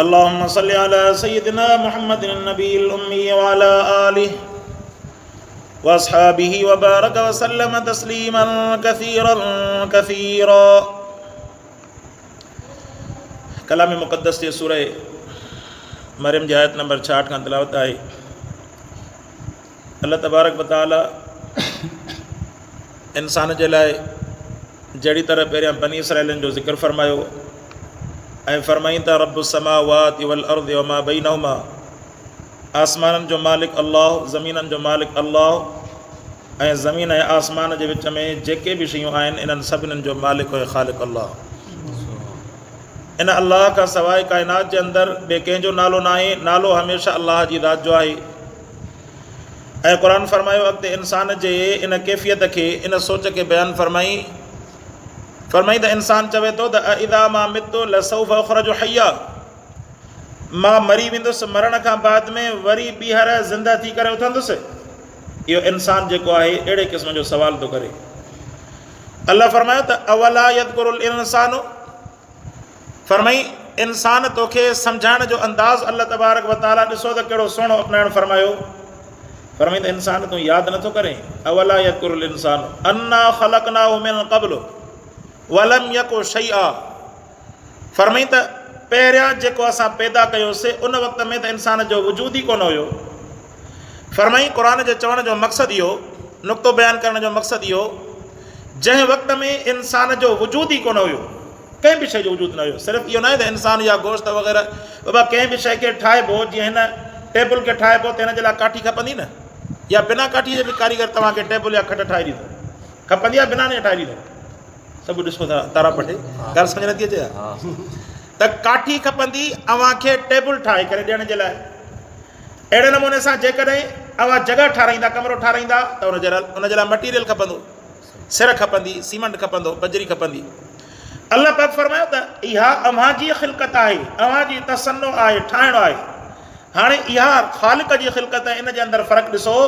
اللهم صل على سيدنا محمد النبي الأمي وعلى آله وأصحابه وبارك وسلم تسليما كثيرا كثيرا. ڪلام مقدس جي سورة مريم جي آيت نمبر 66 کان تلاوت آهي. الله تبارڪ وتعالي انسان جي لاء جهڙي طرح پهريان بني اسرائيلن جو ذڪر فرمايو ۽ فرمائين ته رب السماوات والارض وما بينهما، آسمانن جو مالڪ الله، زمينن جو مالڪ الله ۽ زمين ۽ آسمان جي وچ ۾ جيڪي به شيون آهن انهن سڀني جو مالڪ ۽ خالق الله. ان الله کان سواء ڪائنات جي اندر ٻئي ڪنهن جو نالو ناهي، نالو هميشه الله جي ذات جو آهي. ۽ قرآن فرمايو اڳتي انسان جي ان ڪيفيت کي ان سوچ کي بيان فرمائي فرمائي ته انسان چوي ٿو ته اذا ما مت لسوف اخرج حيا، مان مري ويندس مرڻ کان بعد ۾ وري ٻيهر زنده ٿي ڪري اٿندس. اهو انسان جيڪو آهي اهڙي قسم جو سوال ٿو ڪري. الله فرمايو ته اولا يذڪر الانسان، فرمائي انسان توکي سمجهائڻ جو انداز الله تبارڪ و تعالي ڏسو ته ڪهڙو سهڻو اپنائڻ فرمايو. فرمائي ته انسان تون ياد نٿو ڪرين، اولا يذڪر الانسان انا خلقناه من قبل ولم يڪ شيئا، فرمائي ته پهريان جيڪو اسان پيدا ڪيوسي ان وقت ۾ ته انسان جو وجود ئي ڪونه هيو. فرمائي قرآن جي چوڻ جو مقصد اهو، نقطو بيان ڪرڻ جو مقصد اهو، جنهن وقت ۾ انسان جو وجود ئي ڪونه هيو، ڪنهن به شيء جو وجود نه هيو، صرف اهو ناهي ته انسان يا گوشت وغيره، بابا ڪنهن به شيء کي ٺاهبو، جيئن هن ٽيبل کي ٺاهبو ته هن جي لاء ڪاٺي کپندي نه، يا بنا ڪاٺي جي به ڪاريگر توهان کي ٽيبل يا کٽ ٺاهي ڏيندو، کپندي يا بنا نه ٺاهي ڏيندو؟ سڀ ڏسو ٿا تارا پٽي، ڳالهه سمجهه نٿي اچي ڇا؟ ته ڪاٺي کپندي اوهان کي ٽيبل ٺاهي ڪري ڏيڻ جي لاء. اهڙي نموني سان جيڪڏهن اوهان جڳهه ٺاراهيندا، ڪمرو ٺاراهيندا ته ان جي لاء مٽيريل کپندو، سر کپندي، سيمنٽ کپندو، بجري کپندي. الله پاڪ فرمايو ته اها اوهان جي خلقت آهي، اوهان جي تصنع آهي، ٺاهڻ آهي. هاڻي اها خالق جي خلقت ۽ ان جي اندر فرق ڏسو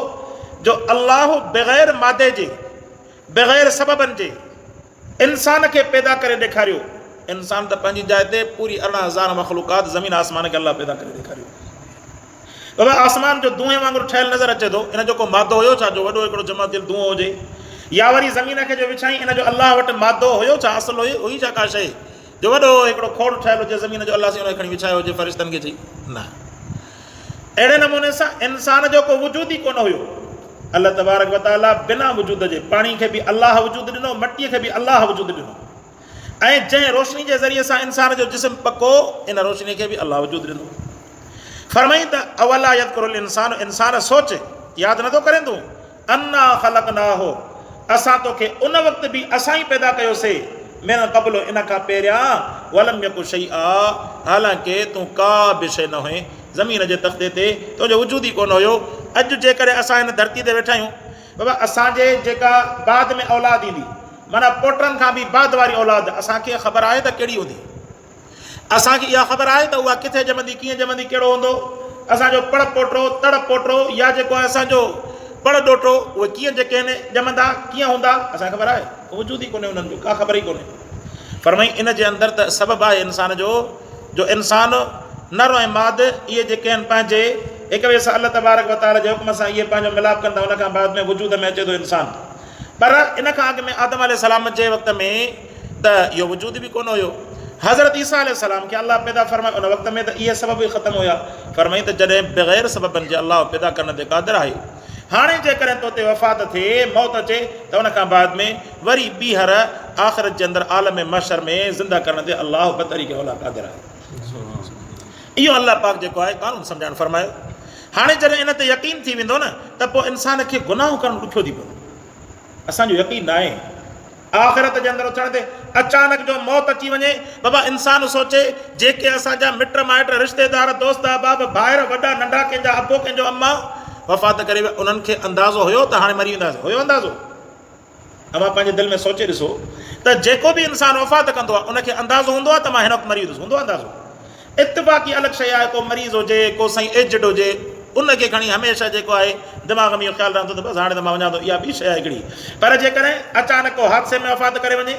جو الله بغير مادي جي، بغير سببن جي انسان کي پيدا ڪري ڏيکاريو. انسان ته پنهنجي جاء تي پوري 18,000 مخلوقات زمين آسمان کي الله پيدا ڪري ڏيکاريو. بابا آسمان جو دونهين وانگر ٺهيل نظر اچي ٿو، ان جو ڪو مادو هيو ڇا جو وڏو هڪڙو جمع ٿيل دونهون هجي؟ يا وري زمين کي جو وڇائين ان جو الله وٽ مادو هيو ڇا، اصل هئي ڇا ڪا شيء جو وڏو هڪڙو کوڙ ٺهيل هجي زمين جو، الله سائين ان کي کڻي وڇايو هجي فرشتن کي چئي؟ نه، اهڙي نموني سان انسان جو ڪو وجود ئي ڪونه هيو. الله تبارڪ وتعاليٰ بنا وجود جي پاڻي کي به الله وجود ڏنو، مٽيء کي به الله وجود ڏنو ۽ جنهن روشني جي ذريعي سان انسان جو جسم پڪو ان روشني کي به الله وجود ڏنو. فرمائين ته اولا يذڪر الانسان، انسان سوچ، ياد نٿو ڪرين تون، انا خلقناه، اسان توکي ان وقت به اسان ئي پيدا ڪيوسي، من قبل، ان کان پهريان، ولم يڪ شيئا، حالانڪه تون ڪا به شيء نه هئين، زمين جي تختي تي تنهنجو وجود ئي ڪونه هيو. اڄ جيڪڏهن اسان هن ڌرتي تي ويٺا آهيون، بابا اسان جي جيڪا بعد ۾ اولاد ايندي، معنيٰ پوٽن کان به بعد واري اولاد، اسان کي خبر آهي ته ڪهڙي هوندي؟ اسان کي اها خبر آهي ته اها ڪٿي ڄمندي، ڪيئن ڄمندي، ڪهڙو هوندو اسان جو پڙ پوٽو، تڙ پوٽو يا جيڪو آهي اسان جو پڙ ڏوٽو، اهي ڪيئن جيڪي آهن ڄمندا، ڪيئن هوندا، اسان کي خبر آهي؟ ڪو وجود ئي ڪونهي انهن جو، ڪا خبر ئي ڪونهي. فرمائي ان جي اندر ته سبب آهي انسان جو، جو انسان نر ۽ ماد اهي جيڪي آهن پنهنجي هڪ ٻئي سان الله تبارڪ وتعاليٰ جي حڪم سان اهي پنهنجو ملاپ ڪن ٿا، ان کان بعد ۾ وجود ۾ اچي ٿو انسان. پر ان کان اڳ ۾ آدم عليه السلام جي وقت ۾ ته اهو وجود به ڪونه هيو. حضرت عيسيٰ عليه السلام کي الله پيدا فرمايو ان وقت ۾ ته اهي سبب ئي ختم هيا. فرمائين ته جڏهن بغير سببن جي الله پيدا ڪرڻ تي قادر آهي، هاڻي جيڪڏهن تو تي وفات ٿئي، موت اچي ته ان کان بعد ۾ وري ٻيهر آخرت جي اندر عالم محشر ۾ زنده ڪرڻ تي الله بطريق اوليٰ قادر آهي. اهو الله پاڪ جيڪو آهي قانون سمجهائڻ فرمايو. هاڻي جڏهن ان تي يقين ٿي ويندو نه ته پوء انسان کي گناهه ڪرڻ ڏکيو ٿي پوندو. اسان جو يقين ناهي آخرت جي اندر اٿڻ تي اچانڪ جو موت اچي وڃي، بابا انسان سوچي جيڪي اسان جا مٽ مائٽ رشتيدار دوست احباب ڀائر وڏا ننڍا ڪنهن جا ابو ڪنهن جو اما وفات ڪري ويا انهن کي اندازو هيو ته هاڻي مري وينداسين؟ هيو اندازو؟ اوهان پنهنجي دل ۾ سوچي ڏسو ته جيڪو به انسان وفات ڪندو آهي ان کي اندازو هوندو آهي ته مان هن وقت مري ويندس؟ هوندو اندازو؟ اتفاقي الڳ شيء آهي ڪو مريض هجي ڪو سائين ايجڊ هجي ان کي کڻي هميشه جيڪو آهي دماغ ۾ اهو خيال رهندو ته بس هاڻي ته مان وڃان ٿو اها ٻي شيء آهي هڪڙي پر جيڪڏهن اچانڪ ڪو حادثي ۾ وفات ڪري وڃي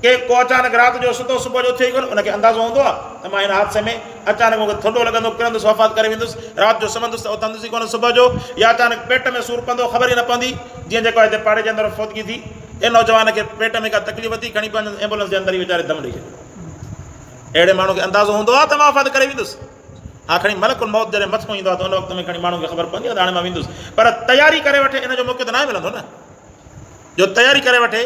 ڪي ڪو اچانڪ رات جو ستو صبح جو اٿيو ئي ڪونه، ان کي اندازو هوندو آهي ته مان هن حادثي ۾ اچانڪ مون کي ٿڏو لڳندو ڪرندس وفات ڪري ويندس، رات جو سمهندس ته اٿندس ئي ڪونه صبح جو، يا اچانڪ پيٽ ۾ سور پوندو خبر ئي نه پوندي، جيئن جيڪو هتي پاڙي جي اندر فوتگي ٿي، ان نوجوان کي پيٽ ۾ ڪا تڪليف ٿي کڻي پنهنجو ايمبولنس جي اندر ئي ويچاري دم ڏئي ڇڏيو. اهڙي ماڻهو کي اندازو هوندو آهي ته مان وفات ڪري ويندس. ها کڻي ملڪ الموت جڏهن مٿو ايندو آهي ته ان وقت ۾ کڻي ماڻهو کي خبر پوندي آهي ته هاڻي مان ويندس، پر تياري ڪري وٺي ان جو موقعو ته ناهي ملندو نه جو تياري ڪري وٺي.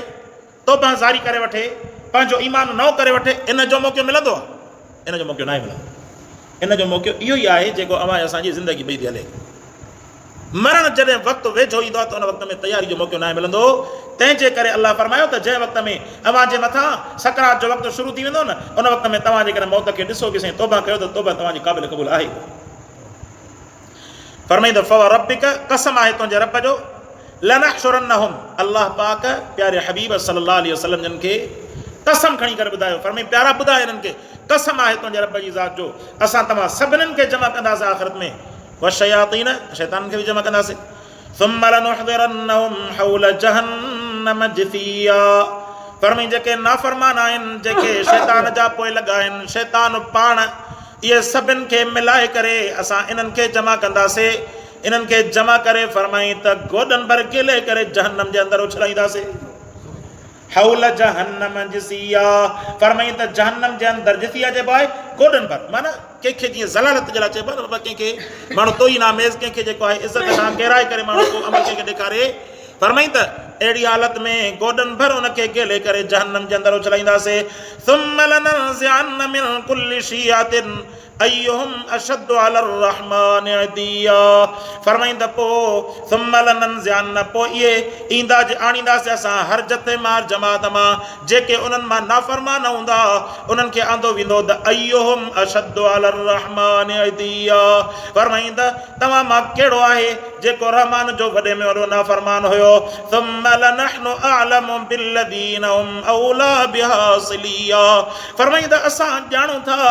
توبه زاري ڪري وٺي، پنهنجو ايمان نئون ڪري وٺي، ان جو موقعو ملندو؟ ان جو موقعو ناهي ملندو. ان جو موقعو اهو ئي آهي جيڪو اوهان ۽ اسان جي زندگي پئي ٿي هلي. مرڻ جڏهن وقت ويجهو ايندو آهي ته ان وقت ۾ تياري جو موقعو ناهي ملندو. تنهن جي ڪري الله فرمايو ته جنهن وقت ۾ اوهان جي مٿان سڪرات جو وقت شروع ٿي ويندو نه ان وقت ۾ توهان جيڪڏهن موت کي ڏسو به سهي توبه ڪيو ته توبه توهان جي قابل قبول آهي. فرمائين ته فوربک قسم آهي تنهنجي رب جو لنحشرنهم الله پاڪ پياري حبيب صلي الله عليه وسلم جن کي قسم کڻي ڪري ٻڌايو فرمائين پيارا ٻڌاء انهن کي قسم آهي تنهنجي رب جي ذات جو اسان توهان سڀنن کي جمع ڪنداسين آخرت ۾ والشياطين شيطانن کي به جمع ڪنداسين ثم لنحضرنهم حول جهنم جثيا فرمائين جيڪي نافرمان آهن جيڪي شيطان جا پوء لڳا آهن شيطان پاڻ اهي سڀن کي ملائي ڪري اسان انهن کي جمع ڪنداسي، انهن کي جمع ڪري فرمائين ته گوڏن ڀر گهلي ڪري جهنم جي اندر اڇلائينداسي. حول جهنم جثيا فرمائين ته جهنم جي اندر جثيا چئبو آهي گوڏن ڀر معنيٰ ڪنهن کي جيئن ذلالت جي لاء چئبو آهي نه بابا ڪنهن کي ماڻهو توهين آميز ڪنهن کي جيڪو آهي عزت کان ڪيرائي ڪري ماڻهو ڪو عمل ڪنهن کي ڏيکاري فرمائين ته اهڙي حالت ۾ گوڏن ڀر ان کي گهلي ڪري جهنم جي اندر اڇلائينداسين، ثم لننزعن من ڪل شيعة ايهم اشد علي الرحمٰن عتيا فرمائين ته پوء ثم لننزعن پوء اهي ايندا جي آڻينداسين اسان هر جٿي مان هر جماعت مان جيڪي انهن مان نافرمان هوندا انهن کي آندو ويندو ته ايهم اشد علي الرحمٰن عتيا فرمائين ته توهان مان ڪهڙو آهي جيڪو رحمان جو وڏي ۾ وڏو نافرمان هيو؟ ثم لنحن اعلم بالذين هم اولي بها صليا فرمائين ته اسان ڄاڻون ٿا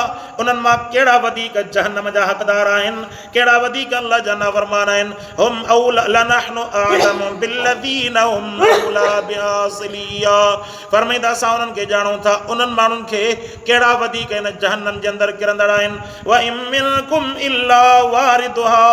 انهن مان ڪهڙا وڌيڪ جهنم جا حقدار آهن، ڪهڙا وڌيڪ الله جا نافرمان آهن، هم اولي لنحن اعلم بالذين هم اولي بها صليا فرمائين ته اسان انهن کي ڄاڻون ٿا انهن ماڻهن کي ڪهڙا وڌيڪ هن جهنم جي اندر ڪرندڙ آهن. وان منڪم الا واردها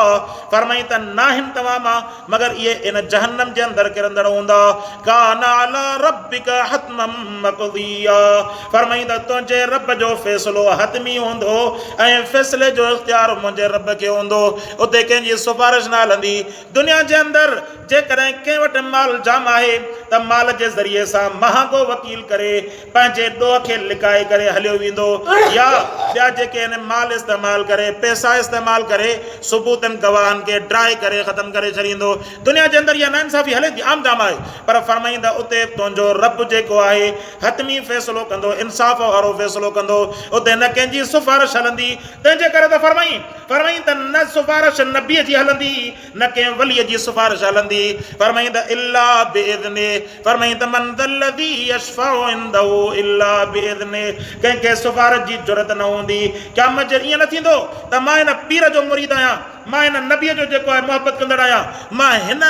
فرمائين ته ناهن توهان مان مگر اهي ان جهنم جي اندر ڪرندڙ هوندا. ڪان علي ربک حتما مقضيا فرمائين ته تنهنجي رب جو فيصلو حتمي هوندو ۽ فيصلي جو اختيار منهنجي رب کي هوندو اتي ڪنهن جي سفارش نه هلندي. دنيا جي اندر جيڪڏهن ڪنهن وٽ مال جام آهي ته مال جي ذريعي سان مهانگو وڪيل ڪري پنهنجي ڏوهه کي لڪائي ڪري هليو ويندو يا ٻيا جيڪي آهن مال استعمال ڪري پئسا استعمال ڪري ثبوتن گواهن کي ڊاهي ڪري ختم ڪري ڇڏيندو. دنيا جي اندر اها ناانصافي هلي ٿي عام جام آهي پر فرمائيندا اتي تنهنجو رب جيڪو آهي حتمي فيصلو ڪندو انصاف وارو فيصلو ڪندو اتي نه ڪنهن جي سفارش هلندي تنهن جي ڪري ته فرمائين فرمائين ته نه سفارش نبيء جي هلندي نه ڪنهن وليء جي سفارش هلندي. فرمائين ته الا باذنه، فرمائين ته من ذا الذي يشفع عنده الا باذنه، ڪنهن کي سفارش جي جرئت نه هوندي. قيامت جي ڏينهن ائين نه ٿيندو ته مان هن پير جو مريد آهيان، مان هن نبيء جو جيڪو آهي محبت ڪندڙ آهيان، مان هن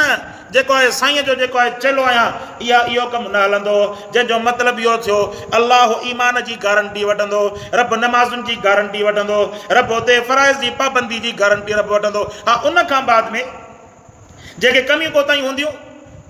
جيڪو آهي سائينء جو جيڪو آهي چيلو آهيان، اها اهو ڪم نه هلندو، جنهن جو مطلب اهو ٿيو الله ايمان جي گارنٽي وٺندو، رب نمازن جي گارنٽي وٺندو، رب اتي فرائض جي پابندي جي گارنٽي رب وٺندو، ها ان کان بعد ۾ جيڪي ڪميون ڪوتاهيون هونديون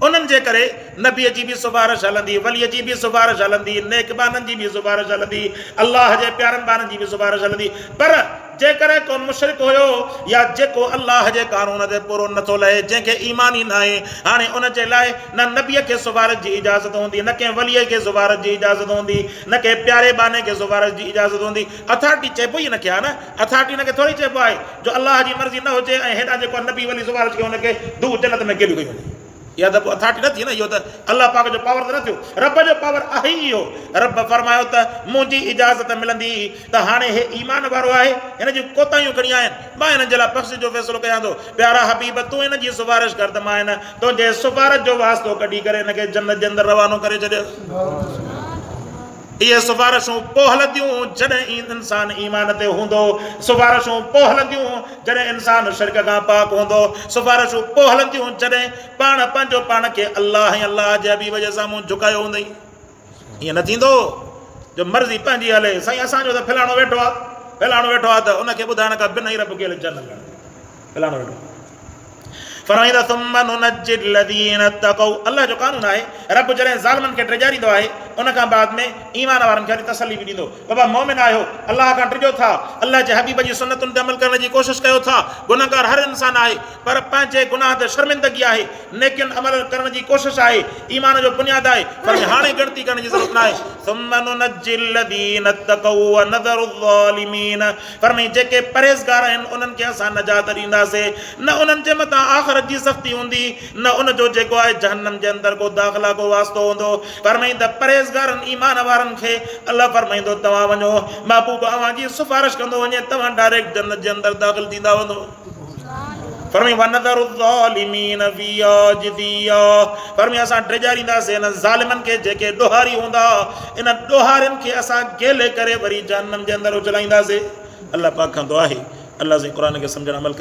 انهن جي ڪري نبيء جي به سفارش هلندي، وليء جي به سفارش هلندي، نيڪ ٻانهن جي به سفارش هلندي، الله جي پيارن ٻانهن جي به سفارش هلندي، پر جيڪڏهن ڪو مشرڪ هيو يا جيڪو الله جي قانون تي پورو نٿو لهي، جنهن کي ايمان ئي ناهي، هاڻي ان جي لاء نه نبيء کي سفارش جي اجازت هوندي، نه ڪنهن وليء کي سفارش جي اجازت هوندي، نه ڪنهن پياري ٻانهي کي سفارش جي اجازت هوندي. اٿارٽي چئبو ئي ان کي آهي نه؟ اٿارٽي ان کي ٿوري چئبو آهي جو الله جي مرضي نه هجي ۽ هيڏانهن جيڪو آهي نبي ولي سفارش ڪيو ان کي ڌو جنت ۾ گيليون ڪيون وڃي. اها ته پوء اٿارٽي نه ٿي نه، اهو ته الله پاڪ جو پاور ته نه ٿيو، رب جو پاور آهي ئي اهو. رب فرمايو ته منهنجي اجازت ملندي ته هاڻي هي ايمان وارو آهي، هن جون ڪوتاهيون گهڻيون آهن، مان هن جي لاء بخشش جو فيصلو ڪيان ٿو. پيارا حبيب! تون هن جي سفارش ڪر ته مان هن تنهنجي سفارش جو واسطو ڪڍي ڪري هن کي جنت جي اندر روانو ڪري ڇڏيس. اهي سفارشون پوء هلنديون جڏهن انسان ايمان تي هوندو، سفارشون پوء هلنديون جڏهن انسان شرڪ کان پاڪ هوندو، سفارشون پوء هلنديون جڏهن پاڻ پنهنجو پاڻ کي الله ۽ الله جي حبيب جي سامهون جهڪايو هوندئي. ائين نه ٿيندو جو مرضي پنهنجي هلي، سائين اسان جو ته فلاڻو ويٺو آ، فلاڻو ويٺو آ ته ان کي ٻڌائڻ کان بنا ئي رب کي جهنم وڃڻو، فلاڻو ويٺو آ. فرمائيندا ثم ننجي الذين اتقوا، الله جو قانون آهي رب جڏهن ظالمن کي ڊيڄاريندو آهي ان کان بعد ۾ ايمان وارن کي وري تسلي به ڏيندو، بابا مؤمن آهيو، الله کان ڊڄو ٿا، الله جي حبيب جي سنتن تي عمل ڪرڻ جي ڪوشش ڪيو ٿا، گنهگار هر انسان آهي پر پنهنجي گناهه تي شرمندگي آهي، نيڪين عمل ڪرڻ جي ڪوشش آهي، ايمان جو بنياد آهي، پر هاڻي ڳڻتي ڪرڻ جي ضرورت ناهي. ثم ننجي الذين اتقوا ونذر الظالمين فرمائين جيڪي پرهيزگار آهن انهن کي اسان نجات ڏينداسين، نه انهن جي مٿان آخرت جي سختي هوندي، نه ان جو جيڪو آهي جهنم جي اندر ڪو داخلا ڪو واسطو هوندو. فرمائين ته پرهيزگارن ايمان وارن کي الله فرمائيندو توهان وڃو، محبوب اوهان جي سفارش ڪندو وڃي، توهان ڊائريڪٽ جنت جي اندر داخل ٿيندا وڃو. فرمائي ونذر الظالمين فيها جثيا فرمائي اسان ڊيڄارينداسين انهن ظالمن کي جيڪي ڏوهاري هوندا، انهن ڏوهارين کي اسان گيلي ڪري وري جهنم جي اندر اڇلائينداسين. الله پاڪ کان دعا آهي الله سائين قرآن کي سمجهڻ عمل.